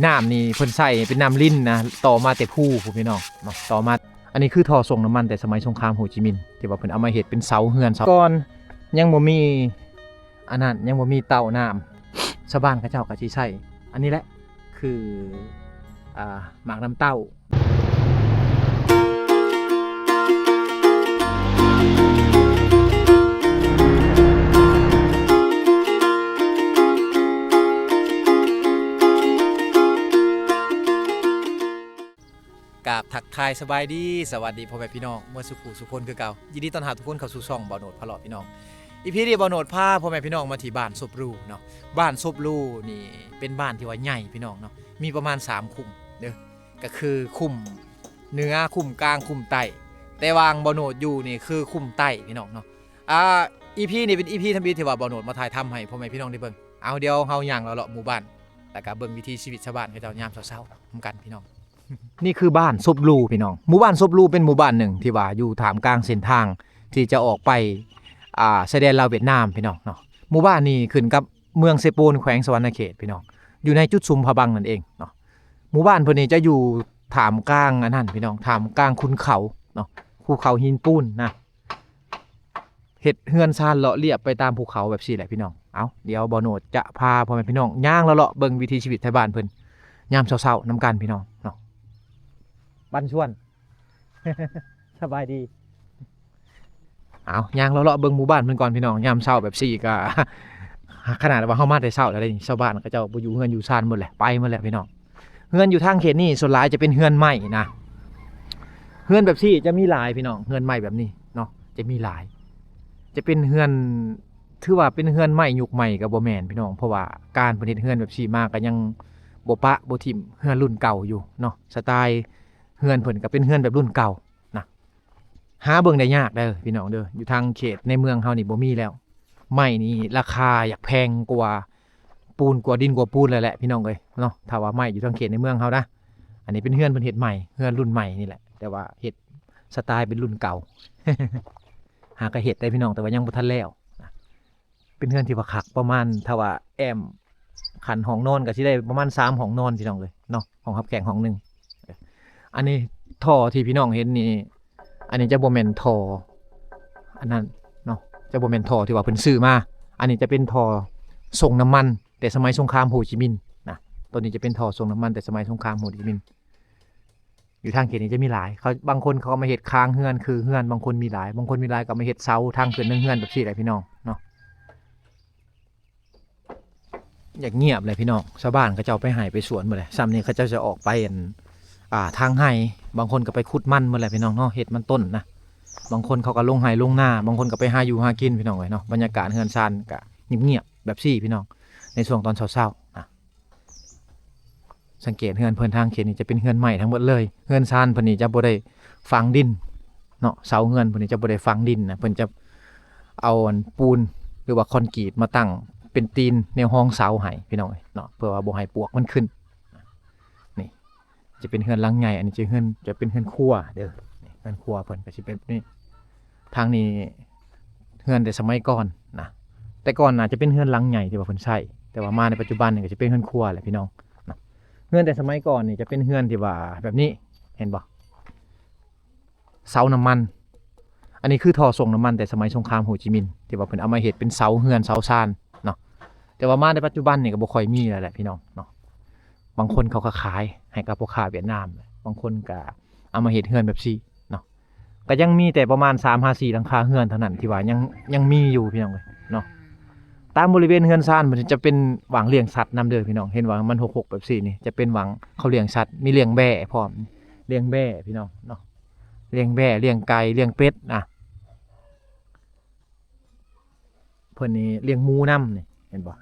ນ້ຳນີ້ເພິ່ນໃຊ້ເປັນນ້ຳລິນນະ ຕໍ່ມາແຕ່ພູພຸ້ນພີ່ນ້ອງເນາະ ຕໍ່ມາ. ອັນນີ້ຄືທໍ່ສົ່ງນ້ຳມັນແຕ່ສະໄໝສົງຄາມໂຮຈິມິນ ທີ່ວ່າເພິ່ນເອົາມາເຮັດເປັນເສົາເຮືອນເສົາ ກ່ອນຍັງບໍ່ມີອັນນັ້ນ ຍັງບໍ່ມີເຕົ້ານ້ຳ ຊາວບ້ານເຂົາເຈົ້າກໍຊິໃຊ້ອັນນີ້ແຫຼະ ຄື ອ່າ ໝາກນ້ຳເຕົ້າ. ກາບທັກທາຍສະບາຍດີ ສະຫວັດດີພໍ່ແມ່ພີ່ນ້ອງເໝິດສູ່ຜູ້ສູ່ຄົນຄືເກົ່າ. ຍິນດີຕ້ອນຮັບທຸກຄົນເຂົ້າສູ່ຊ່ອງບ່າວໂນດພາເລາະພີ່ນ້ອງ. ອີພີນີ້ບ່າວໂນດພາພໍ່ແມ່ພີ່ນ້ອງມາທີ່ບ້ານສົບຫຼູເນາະ. ບ້ານສົບຫຼູນີ້ເປັນບ້ານທີ່ວ່າໃຫຍ່ພີ່ນ້ອງເນາະ ມີປະມານສາມຄຸ້ມເດີ້ ກໍຄືຄຸ້ມເໜືອ, ຄຸ້ມກາງ, ຄຸ້ມໃຕ້. ແຕ່ວ່າບ່າວໂນດຢູ່ນີ້ຄືຄຸ້ມໃຕ້ພີ່ນ້ອງເນາະ. ອ່າ ອີພີນີ້ເປັນອີພີທຳອິດທີ່ວ່າບ່າວໂນດມາຖ່າຍທຳໃຫ້ພໍ່ແມ່ພີ່ນ້ອງໄດ້ເບິ່ງ. ເອົາ ດຽວເຮົາຍ່າງເລາະໆໝູ່ບ້ານ ແລ້ວກໍເບິ່ງວິຖີຊີວິດຊາວບ້ານເຂົາເຈົ້າຍາມເຊົ້າໆນຳກັນພີ່ນ້ອງ. ນີ້ຄືບ້ານສົບຫຼູພີ່ນ້ອງ. ໝູ່ບ້ານສົບຫຼູເປັນໝູ່ບ້ານໜຶ່ງທີ່ວ່າຢູ່ທ່າມກາງເສັ້ນທາງທີ່ຈະອອກໄປ ອ່າ ຊາຍແດນລາວຫວຽດນາມພີ່ນ້ອງເນາະ. ໝູ່ບ້ານນີ້ຂຶ້ນກັບເມືອງເຊໂປນ ແຂວງສະຫວັນນະເຂດພີ່ນ້ອງ ຢູ່ໃນຈຸດຊຸມພະບັງນັ້ນເອງເນາະ. ໝູ່ບ້ານເພິ່ນນີ້ຈະຢູ່ທ່າມກາງອັນນັ້ນພີ່ນ້ອງ ທ່າມກາງຂຸນເຂົາເນາະ ພູເຂົາຫີນປູນນະ. ເຮັດເຮືອນຊານເລາະລຽບໄປຕາມພູເຂົາແບບຊີ້ແຫຼະພີ່ນ້ອງ. ເອົາ ດຽວບ່າວໂນດຈະພາພໍ່ແມ່ພີ່ນ້ອງຍ່າງເລາະໆເບິ່ງວິຖີຊີວິດໄທບ້ານເພິ່ນຍາມເຊົ້າໆນຳກັນພີ່ນ້ອງເນາະ. ບັນຊວນ ສະບາຍດີ. ເອົາ ຍ່າງເລາະໆເບິ່ງໝູ່ບ້ານເພິ່ນກ່ອນພີ່ນ້ອງ. ຍາມເຊົ້າແບບຊີ້ກໍ ຂະໜາດວ່າເຮົາມາແຕ່ເຊົ້າແລ້ວເດ້ ຊາວບ້ານເຂົາເຈົ້າບໍ່ຢູ່ເຮືອນຢູ່ຊານໝົດແຫຼະ ໄປໝົດແລ້ວພີ່ນ້ອງ. ເຮືອນຢູ່ທາງເຂດນີ້ສ່ວນຫຼາຍຈະເປັນເຮືອນໄມ້ນະ. ເຮືອນແບບຊີ້ຈະມີຫຼາຍພີ່ນ້ອງ ເຮືອນໄມ້ແບບນີ້ເນາະ ຈະມີຫຼາຍ. ຈະເປັນເຮືອນ ຖືວ່າເປັນເຮືອນໄມ້ຍຸກໃໝ່ກໍບໍ່ແມ່ນພີ່ນ້ອງ ເພາະວ່າການເພິ່ນເຮັດເຮືອນແບບຊີ້ມາກໍຍັງບໍ່ປະບໍ່ຖິ້ມເຮືອນລຸ້ນເກົ່າຢູ່ເນາະ. ສະໄຕເຮືອນເພິ່ນກໍເປັນເຮືອນແບບລຸ້ນເກົ່ານະ. ຫາເບິ່ງໄດ້ຍາກເດີພີ່ນ້ອງເດີ ຢູ່ທາງເຂດໃນເມືອງເຮົານີ້ບໍ່ມີແລ້ວ. ໄມ້ນີ້ລາຄາຢາກແພງກວ່າປູນ ກວ່າດິນກວ່າປູນແລ້ວແຫຼະພີ່ນ້ອງເອີຍເນາະ ຖ້າວ່າໄມ້ຢູ່ທາງເຂດໃນເມືອງເຮົານະ. ອັນນີ້ເປັນເຮືອນເພິ່ນເຮັດໃໝ່ ເຮືອນລຸ້ນໃໝ່ນີ້ແຫຼະ ແຕ່ວ່າເຮັດສະໄຕເປັນລຸ້ນເກົ່າ. ຫາກໍເຮັດໄດ້ພີ່ນ້ອງ ແຕ່ວ່າຍັງບໍ່ທັນແລ້ວ. ເປັນເຮືອນທີ່ວ່າຄັກ ປະມານ ຖ້າວ່າແອ້ມຂັ້ນຫ້ອງນອນກໍຊິໄດ້ປະມານສາມຫ້ອງນອນພີ່ນ້ອງເອີຍເນາະ ຫ້ອງຮັບແຂກຫ້ອງໜຶ່ງ. ອັນນີ້ທໍ່ທີ່ພີ່ນ້ອງເຫັນນີ້ ອັນນີ້ຈະບໍ່ແມ່ນທໍ່ອັນນັ້ນເນາະ ຈະບໍ່ແມ່ນທໍ່ທີ່ວ່າເພິ່ນຊື້ມາ. ອັນນີ້ຈະເປັນທໍ່ສົ່ງນ້ຳມັນແຕ່ສະໄໝສົງຄາມໂຮຈິມິນນະ. ໂຕນີ້ຈະເປັນທໍ່ສົ່ງນ້ຳມັນແຕ່ສະໄໝສົງຄາມໂຮຈິມິນ. ຢູ່ທາງເຂດນີ້ຈະມີຫຼາຍ ເຂົາ ບາງຄົນເຂົາກໍມາເຮັດຄາງເຮືອນ ຄືເຮືອນ ບາງຄົນມີຫຼາຍ ບາງຄົນມີຫຼາຍກໍມາເຮັດເສົາທາງຂຶ້ນເຮືອນແບບຊີ້ແຫຼະພີ່ນ້ອງເນາະ. ຢາກງຽບແຫຼະພີ່ນ້ອງ ຊາວບ້ານເຂົາເຈົ້າໄປໄຮ່ໄປສວນໝົດແຫຼະ. ຊ່ຳນີ້ເຂົາເຈົ້າຈະອອກໄປ ອັນ ອ່າ ທາງໄຮ່ ບາງຄົນກໍໄປຂຸດມັນໝົດແຫຼະພີ່ນ້ອງເນາະ ເຮັດມັນຕົ້ນນະ. ບາງຄົນເຂົາກໍລົງໄຮ່ລົງນາ ບາງຄົນກໍໄປຫາຢູ່ຫາກິນພີ່ນ້ອງເອີຍເນາະ. ບັນຍາກາດເຮືອນຊານກໍງຽບໆແບບຊີ້ພີ່ນ້ອງ ໃນຊ່ວງຕອນເຊົ້າໆນະ. ສັງເກດເຮືອນເພິ່ນທາງເຂດນີ້ຈະເປັນເຮືອນໄມ້ທັງໝົດເລີຍ. ເຮືອນຊານເພິ່ນນີ້ຈະບໍ່ໄດ້ຝັງດິນເນາະ ເສົາເຮືອນເພິ່ນນີ້ຈະບໍ່ໄດ້ຝັງດິນນະ ເພິ່ນຈະເອົາອັນປູນ ຫຼືວ່າຄອນກຣີດມາຕັ້ງເປັນຕີນແນວຮອງເສົາໃຫ້ພີ່ນ້ອງເອີຍເນາະ ເພື່ອວ່າບໍ່ໃຫ້ປວກມັນຂຶ້ນ. ນີ້ຈະເປັນເຮືອນຫຼັງໃຫຍ່ ອັນນີ້ຈະເຮືອນ ຈະເປັນເຮືອນຄົວເດີ. ນີ້ເຮືອນຄົວເພິ່ນກໍຊິເປັນແບບນີ້. ທາງນີ້ເຮືອນແຕ່ສະໄໝກ່ອນນະ ແຕ່ກ່ອນອາດຈະເປັນເຮືອນຫຼັງໃຫຍ່ທີ່ວ່າເພິ່ນໃຊ້ ແຕ່ວ່າມາໃນປັດຈຸບັນນີ້ກໍຈະເປັນເຮືອນຄົວແຫຼະພີ່ນ້ອງເນາະ. ເຮືອນແຕ່ສະໄໝກ່ອນນີ້ຈະເປັນເຮືອນທີ່ວ່າແບບນີ້ ເຫັນບໍ່ ເສົານ້ຳມັນ. ອັນນີ້ຄືທໍ່ສົ່ງນ້ຳມັນແຕ່ສະໄໝສົງຄາມໂຮຈິມິນ ທີ່ວ່າເພິ່ນເອົາມາເຮັດເປັນເສົາເຮືອນເສົາຊານເນາະ. ແຕ່ວ່າມາໃນປັດຈຸບັນນີ້ກໍບໍ່ຄ່ອຍມີແລ້ວແຫຼະພີ່ນ້ອງເນາະ. ບາງຄົນເຂົາກໍຂາຍໃຫ້ກັບພໍ່ຄ້າຫວຽດນາມ ບາງຄົນກໍເອົາມາເຮັດເຮືອນແບບຊີ້ເນາະ. ກໍຍັງມີແຕ່ປະມານສາມຫາສີ່ຫຼັງຄາເຮືອນເທົ່ານັ້ນທີ່ວ່າຍັງ ຍັງມີຢູ່ພີ່ນ້ອງເອີຍເນາະ. ຕາມບໍລິເວນເຮືອນຊານມັນຈະເປັນຫວ່າງລ້ຽງສັດນຳເດີພີ່ນ້ອງ. ເຫັນວ່າມັນຮົກໆແບບຊີ້ນີ້ ຈະເປັນຫວ່າງເຂົາລ້ຽງສັດ ມີລ້ຽງແບ້ພ້ອມ ລ້ຽງແບ້ພີ່ນ້ອງເນາະ ລ້ຽງແບ້ ລ້ຽງໄກ່ ລ້ຽງເປັດນະ. ເພິ່ນນີ້ລ້ຽງໝູນຳນີ້ ເຫັນບໍ່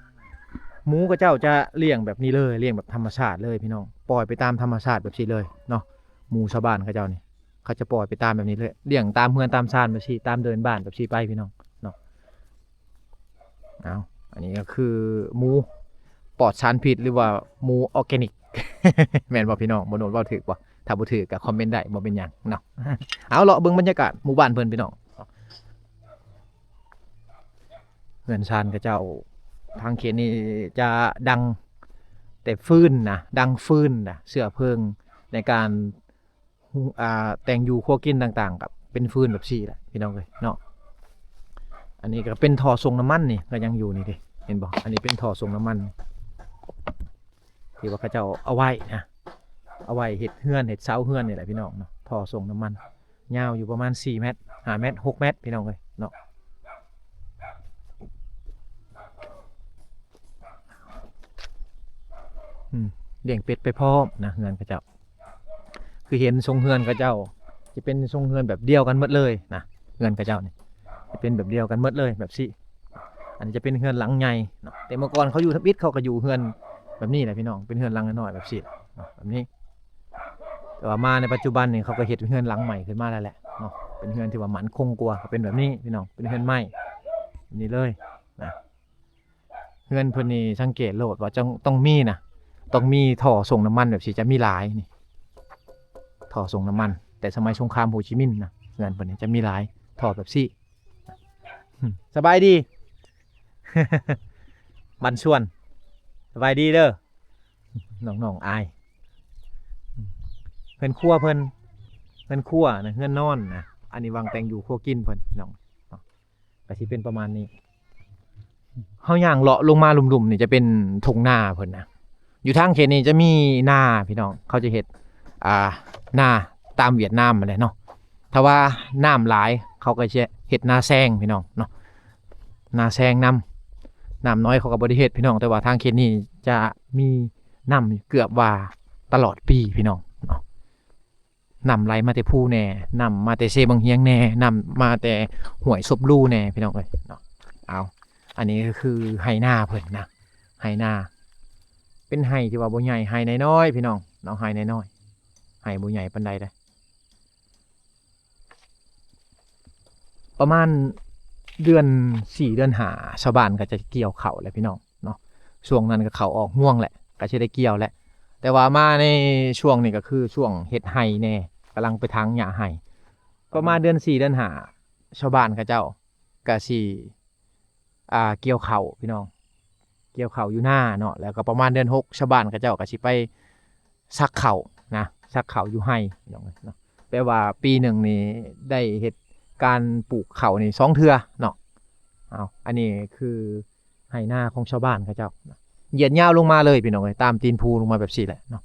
ໝູເຂົາເຈົ້າຈະລ້ຽງແບບນີ້ເລີຍ ລ້ຽງແບບທຳມະຊາດເລີຍພີ່ນ້ອງ ປ່ອຍໄປຕາມທຳມະຊາດແບບຊີ້ເລີຍເນາະ. ໝູຊາວບ້ານເຂົາເຈົ້ານີ້ ເຂົາຈະປ່ອຍໄປຕາມແບບນີ້ເລີຍ ລ້ຽງຕາມເຮືອນຕາມຊານແບບຊີ້ ຕາມເດີ່ນບ້ານແບບຊີ້ໄປພີ່ນ້ອງເນາະ. ເອົາ ອັນນີ້ກໍຄືໝູປອດສານພິດ ຫຼືວ່າໝູອໍແກນິກ ແມ່ນບໍ່ພີ່ນ້ອງ? ບໍ່ໂນດເວົ້າຖືກບໍ່? ຖ້າບໍ່ຖືກກໍຄອມເມັນໄດ້ ບໍ່ເປັນຫຍັງເນາະ. ເອົາ ເລາະເບິ່ງບັນຍາກາດໝູ່ບ້ານເພິ່ນພີ່ນ້ອງ. ເຮືອນຊານເຂົາເຈົ້າ ທາງເຂດນີ້ຈະດັງ ຕ່ຟືນນະ ດັງຟືນນະ ເຊື້ອເພີງໃນການ ອາ ແຕ່ງຢູ່ຄົວກິນຕ່າງໆ ກໍເປັນຟືນແບບຊີ້ແຫຼະພີ່ນ້ອງເອີຍເນາະ. ອັນນີ້ກໍເປັນທໍ່ສົ່ງນ້ຳມັນນີ້ ກໍຍັງຢູ່ນີ້ເດ້ ເຫັນບໍ່? ອັນນີ້ເປັນທໍ່ສົ່ງນ້ຳມັນ ທີ່ວ່າເຂົາເຈົ້າເອົາໄວ້ນະ ເອົາໄວ້ເຮັດເຮືອນເຮັດເສົາເຮືອນນີ້ແຫຼະພີ່ນ້ອງເນາະ. ທໍ່ສົ່ງນ້ຳມັນ ຍາວຢູ່ປະມານສີ່ແມັດ ຫ້າແມັດ ຫົກແມັດ ພີ່ນ້ອງເອີຍເນາະ. ອືມ ລ້ຽງເປັດໄປພ້ອມນະ ເຮືອນເຂົາເຈົ້າ. ຄືເຫັນຊົງເຮືອນເຂົາເຈົ້າ ຈະເປັນຊົງເຮືອນແບບດຽວກັນໝົດເລີຍນະ ເຮືອນເຂົາເຈົ້ານີ້ ຈະເປັນແບບດຽວກັນໝົດເລີຍແບບຊີ້. ອັນນີ້ຈະເປັນເຮືອນຫຼັງໃຫຍ່ເນາະ ແຕ່ເມື່ອກ່ອນເຂົາຢູ່ທຳອິດ ເຂົາກໍຢູ່ເຮືອນແບບນີ້ແຫຼະພີ່ນ້ອງ ເປັນເຮືອນຫຼັງນ້ອຍໆ ແບບຊີ້ເນາະ ແບບນີ້. ແຕ່ວ່າມາໃນປັດຈຸບັນນີ້ ເຂົາກໍເຮັດເຮືອນຫຼັງໃໝ່ຂຶ້ນມາແລ້ວແຫຼະເນາະ ເປັນເຮືອນທີ່ວ່າໝັ້ນຄົງກວ່າ ກໍເປັນແບບນີ້ພີ່ນ້ອງ ເປັນເຮືອນໄມ້ແບບນີ້ເລີຍນະ. ເຮືອນເພິ່ນນີ້ສັງເກດໂລດວ່າຕ້ອງ ຕ້ອງມີນະ ຕ້ອງມີທໍ່ສົ່ງນ້ຳມັນແບບຊີ້ ຈະມີຫຼາຍນີ້ ທໍ່ສົ່ງນ້ຳມັນ ແຕ່ສະໄໝສົງຄາມໂຮຈິມິນນະ ເຮືອນເພິ່ນນີ້ຈະມີຫຼາຍ ທໍ່ແບບຊີ້. ສະບາຍດີ ບັນຊວນ ສະບາຍດີເດີ ນ້ອງໆ ອາຍ. ເຮືອນຄົວເພິ່ນ ເຮືອນຄົວນະ ເຮືອນນອນນະ ອັນນີ້ວັງແຕ່ງຢູ່ຄົວກິນເພິ່ນພີ່ນ້ອງ. ກໍຊິເປັນປະມານນີ້ ເຮົາຍ່າງເລາະລົງມາລຸ່ມໆ ນີ້ຈະເປັນທົ່ງນາເພິ່ນນະ. ຢູ່ທາງເຂດນີ້ຈະມີນາພີ່ນ້ອງ ເຂົາຈະເຮັດ ອ່າ ນາຕາມຫວຽດນາມຫັ້ນແຫຼະເນາະ. ຖ້າວ່ານ້ຳຫຼາຍ ເຂົາກໍຈະເຮັດນາແຊງພີ່ນ້ອງເນາະ ນາແຊງນຳ. ນ້ຳນ້ອຍເຂົາກໍບໍ່ໄດ້ເຮັດພີ່ນ້ອງ ແຕ່ວ່າທາງເຂດນີ້ຈະມີນ້ຳເກືອບວ່າຕະຫຼອດປີພີ່ນ້ອງເນາະ. ນ້ຳໄຫຼມາແຕ່ພູແດ່ ນ້ຳມາແຕ່ເຊບັງຮຽງແດ່ ນ້ຳມາແຕ່ຫ້ວຍສົບລູແດ່ ພີ່ນ້ອງເອີຍເນາະ. ເອົາ ອັນນີ້ກໍຄືໄຮ່ນາເພິ່ນນະ ໄຮ່ນາ ເປັນໄຮ່ທີ່ວ່າບໍ່ໃຫຍ່ ໄຮ່ນ້ອຍໆ ພີ່ນ້ອງເນາະ ໄຮ່ນ້ອຍໆ ໄຮ່ບໍ່ໃຫຍ່ປານໃດເດ້. ປະມານເດືອນສີ່ ເດືອນຫ້າ ຊາວບ້ານກໍຈະກ່ຽວເຂົ້າແລ້ວ ພີ່ນ້ອງເນາະ. ຊ່ວງນັ້ນກໍເຂົ້າອອກຮວງແຫຼະ ກໍຊິໄດ້ກ່ຽວແຫຼະ. ແຕ່ວ່າມາໃນຊ່ວງນີ້ກໍຄືຊ່ວງເຮັດໄຮ່ແດ່ ກຳລັງໄປຖາງຫຍ້າໄຮ່. ປະມານເດືອນສີ່ ເດືອນຫ້າ ຊາວບ້ານເຂົາເຈົ້າກໍຊິ ອ່າ ກ່ຽວເຂົ້າ ພີ່ນ້ອງ ກ່ຽວເຂົ້າຢູ່ນາເນາະ. ແລ້ວກໍປະມານເດືອນຫົກ ຊາວບ້ານເຂົາເຈົ້າກໍຊິໄປ ສັກເຂົ້ານະ ສັກເຂົ້າຢູ່ໄຮ່ພີ່ນ້ອງເອີຍເນາະ. ແປວ່າປີໜຶ່ງນີ້ໄດ້ເຮັດການປູກເຂົ້ານີ້ສອງເທື່ອເນາະ. ເອົາ ອັນນີ້ຄືໄຮ່ນາຂອງຊາວບ້ານເຂົາເຈົ້ານະ ຢຽດຍາວລົງມາເລີຍພີ່ນ້ອງເອີຍ ຕາມຕີນພູລົງມາແບບຊີ້ແຫຼະເນາະ.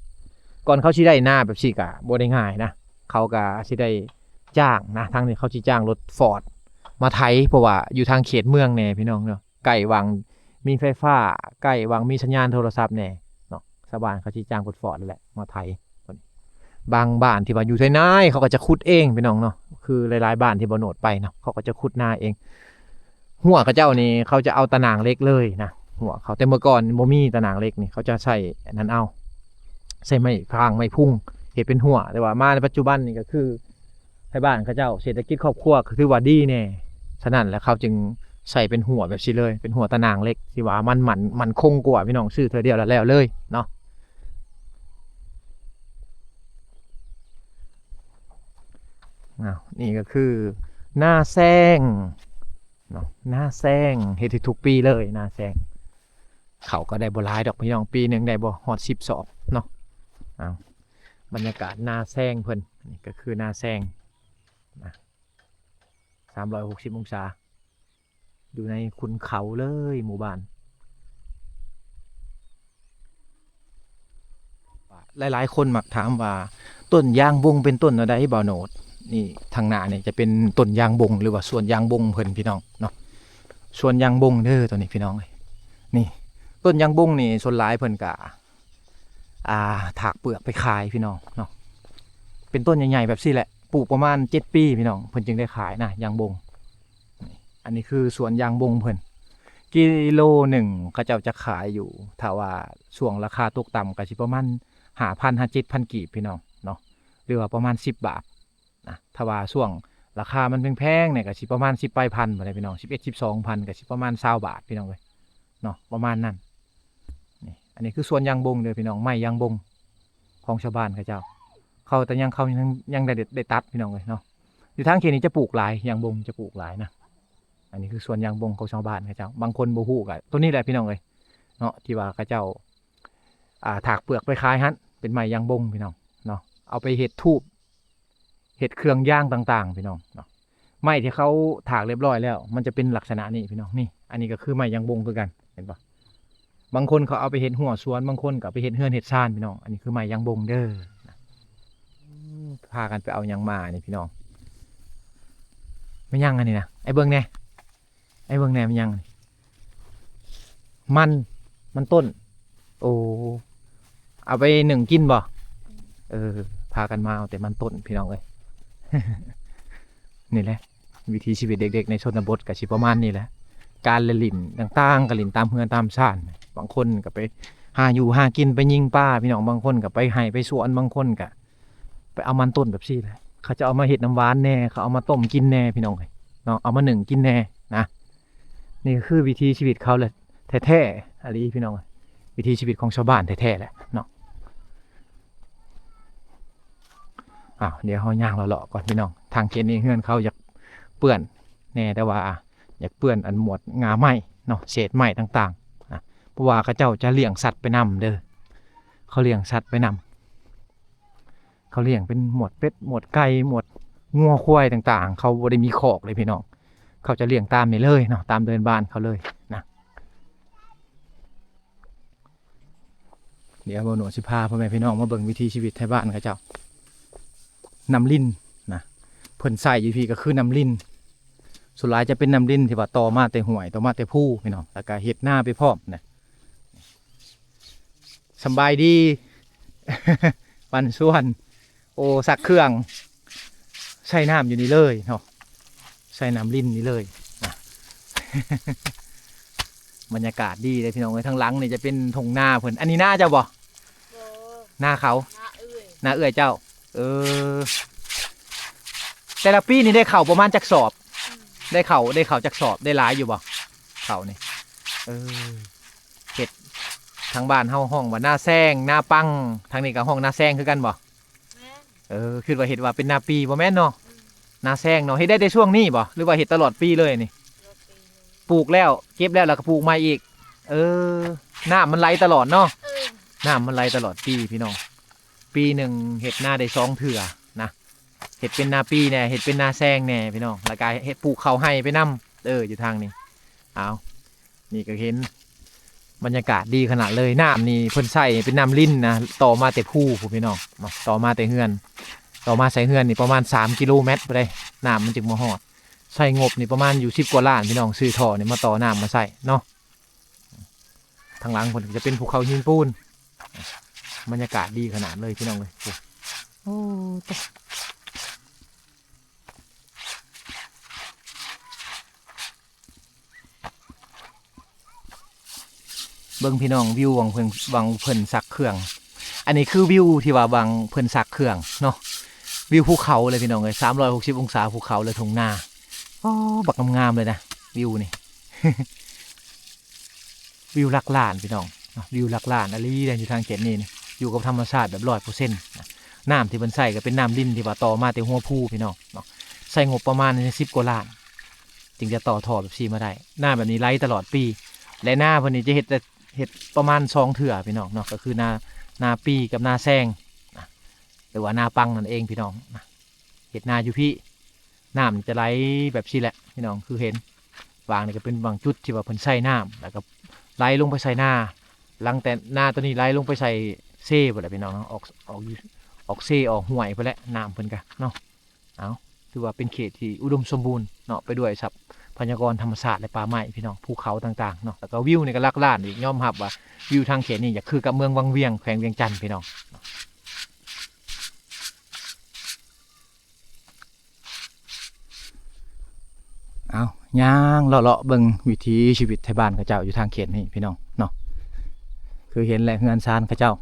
ກ່ອນເຂົາຊິໄດ້ນາແບບຊີ້ກະບໍ່ໄດ້ງ່າຍນະ ເຂົາກະຊິໄດ້ຈ້າງນະ ທາງນີ້ເຂົາຊິຈ້າງລົດຟອດມາໄຖ ເພາະວ່າຢູ່ທາງເຂດເມືອງແດ່ພີ່ນ້ອງເນາະ. ໃກ້ຫວ່າງມີໄຟຟ້າ ໃກ້ຫວ່າງມີສັນຍານໂທລະສັບແດ່ເນາະ. ຊາວບ້ານເຂົາຊິຈ້າງລົດຟອດແຫຼະມາໄຖ. ບາງບ້ານທີ່ວ່າຢູ່ໄທນາ ເຂົາກໍຈະຂຸດເອງພີ່ນ້ອງເນາະ ຄືຫຼາຍໆບ້ານທີ່ບໍ່ໂນດໄປເນາະ ເຂົາກໍຈະຂຸດນາເອງ. ຮົ້ວເຂົາເຈົ້ານີ້ ເຂົາຈະເອົາຕະໜ່າງເຫຼັກເລີຍນະ ຮົ້ວເຂົາ ແຕ່ເມື່ອກ່ອນບໍ່ມີຕະໜ່າງເຫຼັກນີ້ ເຂົາຈະໃຊ້ອັນນັ້ນເອົາ ໃຊ້ໄມ້ພາງໄມ້ພຸງເຮັດເປັນຮົ້ວ. ແຕ່ວ່າມາໃນປັດຈຸບັນນີ້ກໍຄື ໄທບ້ານເຂົາເຈົ້າເສດຖະກິດຄອບຄົວກໍຖືວ່າດີແດ່ ສະນັ້ນແຫຼະເຂົາຈຶ່ງໃສ່ເປັນຮົ້ວແບບຊີ້ເລີຍ ເປັນຮົ້ວຕະໜ່າງເຫຼັກທີ່ວ່າມັນໝັ້ນ ໝັ້ນຄົງກວ່າ ພີ່ນ້ອງ ຊື້ເທື່ອດຽວລະແລ້ວເລີຍເນາະ. ອ້າວ ນີ້ກໍຄືນາແຊງເນາະ ນາແຊງ ເຮັດໃຫ້ທຸກປີເລີຍນາແຊງ. ເຂົ້າກໍໄດ້ບໍ່ຫຼາຍດອກພີ່ນ້ອງ ປີໜຶ່ງໄດ້ບໍ່ຮອດສິບສອບເນາະ. ອ້າວ ບັນຍາກາດນາແຊງເພິ່ນ ນີ້ກໍຄືນາແຊງນະ ສາມຮ້ອຍຫົກສິບອົງສາ ຢູ່ໃນຂຸນເຂົາເລີຍໝູ່ບ້ານ. ຫຼາຍໆຄົນມັກຖາມວ່າ ຕົ້ນຢາງບົງເປັນຕົ້ນແນວໃດບ່າວໂນດ? ນີ້ທາງໜ້ານີ້ຈະເປັນຕົ້ນຢາງບົງ ຫຼືວ່າສວນຢາງບົງເພິ່ນ ພີ່ນ້ອງເນາະ ສວນຢາງບົງເດີຕົວນີ້ ພີ່ນ້ອງເອີຍ. ນີ້ຕົ້ນຢາງບົງນີ້ ສ່ວນຫຼາຍເພິ່ນກະ ອ່າ ຖາກເປືອກໄປຂາຍ ພີ່ນ້ອງເນາະ. ເປັນຕົ້ນໃຫຍ່ໆແບບຊີ້ແຫຼະ ປູກປະມານເຈັດປີ ພີ່ນ້ອງ ເພິ່ນຈຶ່ງໄດ້ຂາຍນະ ຢາງບົງ. ອັນນີ້ຄືສວນຢາງບົງເພິ່ນ ກິໂລໜຶ່ງເຂົາເຈົ້າຈະຂາຍຢູ່ ຖ້າວ່າຊ່ວງລາຄາຕົກຕ່ຳກໍຊິປະມານຫ້າພັນຫາເຈັດພັນກີບ ພີ່ນ້ອງເນາະ ຫຼືວ່າປະມານສິບບາດນະ. ຖ້າວ່າຊ່ວງລາຄາມັນແພງໆນີ້ກໍຊິປະມານສິບປາຍພັນພຸ້ນແຫຼະ ພີ່ນ້ອງ ສິບເອັດ ສິບສອງພັນ ກໍຊິປະມານຊາວບາດ ພີ່ນ້ອງເອີຍເນາະ ປະມານນັ້ນ. ນີ້ ອັນນີ້ຄືສວນຢາງບົງເດີ ພີ່ນ້ອງ ໄມ້ຢາງບົງຂອງຊາວບ້ານເຂົາເຈົ້າ ເຂົາແຕ່ຍັງ ເຂົາຍັງ ຍັງໄດ້ ໄດ້ຕັດ ພີ່ນ້ອງເອີຍເນາະ. ຢູ່ທາງເຂດນີ້ຈະປູກຫຼາຍ ຢາງບົງຈະປູກຫຼາຍນະ. ອັນນີ້ຄືສວນຢາງບົງຂອງຊາວບ້ານເຂົາເຈົ້າ ບາງຄົນບໍ່ຮູ້ກໍຕົວນີ້ແຫຼະ ພີ່ນ້ອງເອີຍເນາະ ທີ່ວ່າເຂົາເຈົ້າ ອ່າ ຖາກເປືອກໄປຂາຍຫັ້ນ ເປັນໄມ້ຢາງບົງພີ່ນ້ອງເນາະ ເອົາໄປເຮັດທູບ ເຮັດເຄື່ອງຢາງຕ່າງໆ ພີ່ນ້ອງເນາະ. ໄມ້ທີ່ເຂົາຖາກລຽບຮ້ອຍແລ້ວ ມັນຈະເປັນລັກສະນະນີ້ພີ່ນ້ອງ. ນີ້ ອັນນີ້ກໍຄືໄມ້ຢາງບົງຄືກັນ ເຫັນບໍ່? ບາງຄົນເຂົາເອົາໄປເຮັດຮົ້ວສວນ ບາງຄົນກໍເອົາໄປເຮັດເຮືອນເຮັດຊານພີ່ນ້ອງ. ອັນນີ້ຄືໄມ້ຢາງບົງເດີ. ອືມ ພາກັນໄປເອົາຫຍັງມານີ້ພີ່ນ້ອງ? ແມ່ນຫຍັງອັນນີ້ນະ? ໄອ້ເບິ່ງແດ່ ໄອ້ເບິ່ງແດ່ ແມ່ນຫຍັງ? ມັນ ມັນຕົ້ນ. ໂອ້ ເອົາໄປໜຶ້ງກິນບໍ່? ເອີ ພາກັນມາເອົາແຕ່ມັນຕົ້ນ ພີ່ນ້ອງເອີຍ. ນີ້ແຫຼະ ວິຖີຊີວິດເດັກໆໃນຊົນນະບົດກໍຊິປະມານນີ້ແຫຼະ. ການລະຫຼິ້ນຕ່າງໆ ກໍຫຼິ້ນຕາມເຮືອນຕາມຊານ. ບາງຄົນກໍໄປຫາຢູ່ຫາກິນ ໄປຍິງປາພີ່ນ້ອງ, ບາງຄົນກໍໄປໄຮ່ໄປສວນ, ບາງຄົນກໍໄປເອົາມັນຕົ້ນແບບຊີ້ແຫຼະ. ເຂົາຈະເອົາມາເຮັດນ້ຳຫວານແດ່, ເຂົາເອົາມາຕົ້ມກິນແດ່ພີ່ນ້ອງເອີຍເນາະ, ເອົາມາໜຶ້ງກິນແດ່ນະ. ນີ້ຄືວິຖີຊີວິດເຂົາແຫຼະ ແທ້ໆອີ່ຫຼີພີ່ນ້ອງ, ວິຖີຊີວິດຂອງຊາວບ້ານແທ້ໆແຫຼະເນາະ. ອ້າວ ດຽວເຮົາຍ່າງເລາະໆກ່ອນພີ່ນ້ອງ. ທາງເຂດນີ້ເຮືອນເຂົາຢາກເປື້ອນແດ່ ແຕ່ວ່າຢາກເປື້ອນອັນໝວດງ່າໄມ້ເນາະ ເສດໄມ້ຕ່າງໆນະ, ເພາະວ່າເຂົາເຈົ້າຈະລ້ຽງສັດໄປນຳເດີ. ເຂົາລ້ຽງສັດໄປນຳ ເຂົາລ້ຽງເປັນໝວດເປັດ ໝວດໄກ່ ໝວດງົວຄວາຍຕ່າງໆ. ເຂົາບໍ່ໄດ້ມີຄອກເລີຍພີ່ນ້ອງ, ເຂົາຈະລ້ຽງຕາມນີ້ເລີຍເນາະ ຕາມເດີ່ນບ້ານເຂົາເລີຍນະ. ດຽວບ່າວໜວດຊິພາພໍ່ແມ່ພີ່ນ້ອງມາເບິ່ງວິຖີຊີວິດໄທບ້ານເຂົາເຈົ້າ. ນ້ຳລິນນະ ເພິ່ນໃຊ້ຢູ່ພີ້ກໍຄືນ້ຳລິນ, ສ່ວນຫຼາຍຈະເປັນນ້ຳລິນທີ່ວ່າຕໍ່ມາແຕ່ຫ້ວຍ ຕໍ່ມາແຕ່ພູພີ່ນ້ອງ, ແລ້ວກໍເຮັດນາໄປພ້ອມນະ. ສຳບາຍດີ ປັນຊວນ. ໂອ້ ຊັກເຄື່ອງ ໃສ່ນ້ຳຢູ່ນີ້ເລີຍເນາະ, ໃສ່ນ້ຳລິນນີ້ເລີຍນະ. ບັນຍາກາດດີເດ້ພີ່ນ້ອງເອີຍ. ທາງຫຼັງນີ້ຈະເປັນທົ່ງນາເພິ່ນ. ອັນນີ້ນາເຈົ້າບໍ່? ບໍ່ ນາເຂົາ? ນາເອື້ອຍ ນາເອື້ອຍເຈົ້າ. ເອີ ແຕ່ລະປີນີ້ໄດ້ເຂົ້າປະມານຈັກສອບ? ອືມ ໄດ້ເຂົ້າ ໄດ້ເຂົ້າຈັກສອບ? ໄດ້ຫຼາຍຢູ່ບໍ່ ເຂົ້ານີ້? ເອີ ເຮັດ ທາງບ້ານເຮົາຮ້ອງວ່ານາແຊງ ນາປັງ, ທາງນີ້ກໍຮ້ອງນາແຊງຄືກັນບໍ່? ແມ່ນ. ເອີ ຄິດວ່າເຮັດວ່າເປັນນາປີ ບໍ່ແມ່ນເນາະ? ອືມ ນາແຊງເນາະ. ເຮັດໄດ້ແຕ່ຊ່ວງນີ້ບໍ່ ຫຼືວ່າເຮັດຕະຫຼອດປີເລີຍນີ້? ຕະຫຼອດປີເລີຍ. ປູກແລ້ວ ເກັບແລ້ວ ແລ້ວກໍປູກໃໝ່ອີກ. ເອີ ນ້ຳມັນໄຫຼຕະຫຼອດເນາະ? ເອີ ນ້ຳມັນໄຫຼຕະຫຼອດປີພີ່ນ້ອງ. ປີໜຶ່ງເຮັດນາໄດ້ສອງເທື່ອນະ, ເຮັດເປັນນາປີແດ່ ເຮັດເປັນນາແຊງແດ່ພີ່ນ້ອງ, ແລ້ວກໍເຮັດ ປູກເຂົ້າໄຮ່ໄປນຳ. ເອີ ຢູ່ທາງນີ້ ເອົາ ນີ້ກໍເຫັນບັນຍາກາດດີຂະໜາດເລີຍ. ນ້ຳນີ້ເພິ່ນໃຊ້ເປັນນ້ຳລິນນະ, ຕໍ່ມາແຕ່ພູພຸ້ນພີ່ນ້ອງເນາະ, ຕໍ່ມາແຕ່ເຮືອນ ຕໍ່ມາໃສ່ເຮືອນນີ້ປະມານສາມກິໂລແມັດພຸ້ນເດ້ ນ້ຳມັນຈຶ່ງມາຮອດ. ໃຊ້ງົບນີ້ປະມານຢູ່ສິບກວ່າລ້ານພີ່ນ້ອງ, ຊື້ທໍ່ນີ້ມາຕໍ່ນ້ຳມາໃຊ້ເນາະ. ທາງຫຼັງເພິ່ນກໍຈະເປັນພູເຂົາຫີນປູນ, ບັນຍາກາດດີຂະໜາດເລີຍພີ່ນ້ອງເອີຍ. ໂອ້ ໂອ້ ເບິ່ງພີ່ນ້ອງ ວິວຫວ່າງເພິ່ນ ຫວ່າງເພິ່ນຊັກເຄື່ອງ. ອັນນີ້ຄືວິວທີ່ວ່າຫວ່າງເພິ່ນຊັກເຄື່ອງເນາະ, ວິວພູເຂົາເລີຍພີ່ນ້ອງເອີຍ, ສາມຮ້ອຍຫົກສິບອົງສາ ພູເຂົາ ແລະ ທົ່ງນາ. ອໍ ບັກງາມໆເລີຍນະ ວິວນີ້. ວິວຫຼັກລ້ານພີ່ນ້ອງເນາະ, ວິວຫຼັກລ້ານອີ່ຫຼີເດ້. ຢູ່ທາງເຂດນີ້ນີ້ ຢູ່ກັບທຳມະຊາດແບບຮ້ອຍເປີເຊັນນະ. ນ້ຳທີ່ເພິ່ນໃຊ້ກໍເປັນນ້ຳລິນທີ່ວ່າຕໍ່ມາແຕ່ຫົວພູພີ່ນ້ອງເນາະ, ໃຊ້ງົບປະມານສິບກວ່າລ້ານ ຈຶ່ງຈະຕໍ່ທໍ່ແບບຊີ້ມາໄດ້. ນ້ຳແບບນີ້ໄຫຼຕະຫຼອດປີ ແລະ ນາເພິ່ນນີ້ຈະເຮັດແຕ່ ເຮັດປະມານສອງເທື່ອພີ່ນ້ອງເນາະ, ກໍຄືນາ ນາປີກັບນາແຊງນະ ຫຼືວ່ານາປັງນັ້ນເອງພີ່ນ້ອງນະ. ເຮັດນາຢູ່ພີ້ ນ້ຳຈະໄຫຼແບບຊີ້ແຫຼະພີ່ນ້ອງ, ຄືເຫັນຫວ່າງນີ້ກໍເປັນຫວ່າງຈຸດທີ່ວ່າເພິ່ນໃສ່ນ້ຳ ແລ້ວກໍໄຫຼລົງໄປໃສ່ນາ. ຫຼັງແຕ່ນາຕົວນີ້ໄຫຼລົງໄປໃສ່ເຊພຸ້ນແຫຼະພີ່ນ້ອງເນາະ, ອອກ ອອກຢູ່ ອອກເຊ ອອກຫ້ວຍພຸ້ນແຫຼະ ນ້ຳເພິ່ນກະເນາະ. ເອົາ ຖືວ່າເປັນເຂດທີ່ອຸດົມສົມບູນເນາະ, ໄປດ້ວຍຊັບພະຍາກອນທຳມະຊາດ ແລະ ປ່າໄມ້ພີ່ນ້ອງ, ພູເຂົາຕ່າງໆເນາະ, ແລ້ວກໍວິວນີ້ກໍຫຼັກລ້ານອີກ. ຍອມຮັບວ່າວິວທາງເຂດນີ້ຢາກຄືກັບເມືອງວັງວຽງ ແຂວງວຽງຈັນພີ່ນ້ອງ. ເອົາ ຍ່າງເລາະໆເບິ່ງວິຖີຊີວິດໄທບ້ານເຂົາເຈົ້າຢູ່ທາງເຂດນີ້ພີ່ນ້ອງເນາະ. ຄືເຫັນແຫຼະເຮືອນຊານເຂົາເຈົ້າ